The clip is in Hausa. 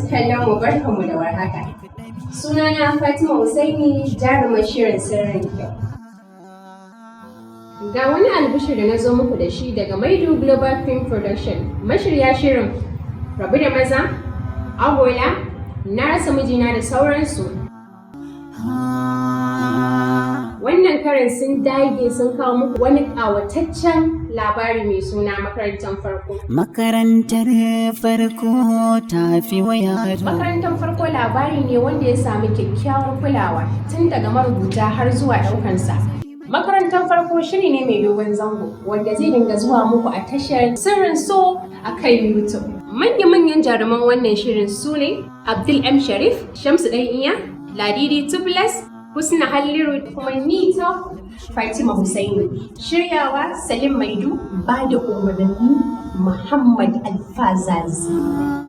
Kallon mu, barkanmu da warhaka. Sunana Fatima Hussaini, jarumar shirin Sirrin Kyau. Ga wani albishir da na zo muku da shi daga Maidu Global Film Production, mashirya shirin Rabu da Maza, Agola, Na Rasa Mijina da sauransu. Wannan karin sun dage sun kawo muku wani ƙawataccen labari mai suna Makarantar Farko. Makarantar farko ta fi wa yaro. Makarantar Farko labari ne wanda ya sami kyakkyawar kulawa tun daga marubuta har zuwa ɗaukansa. Makarantar Farko shiri ne mai dogon zango wanda zai dinga zuwa muku a tashar Sirrin So a kan YouTube. Manya-manyan jaruman wannan shirin su ne Abdul M Sharif, Shamsu Ɗan Iya, Ladidi Tublas, Husna Halliru da kuma Nita Fatima Hussaini. Shiryawa Salim Maidu, ba da umarni Muhammad Alfazazi.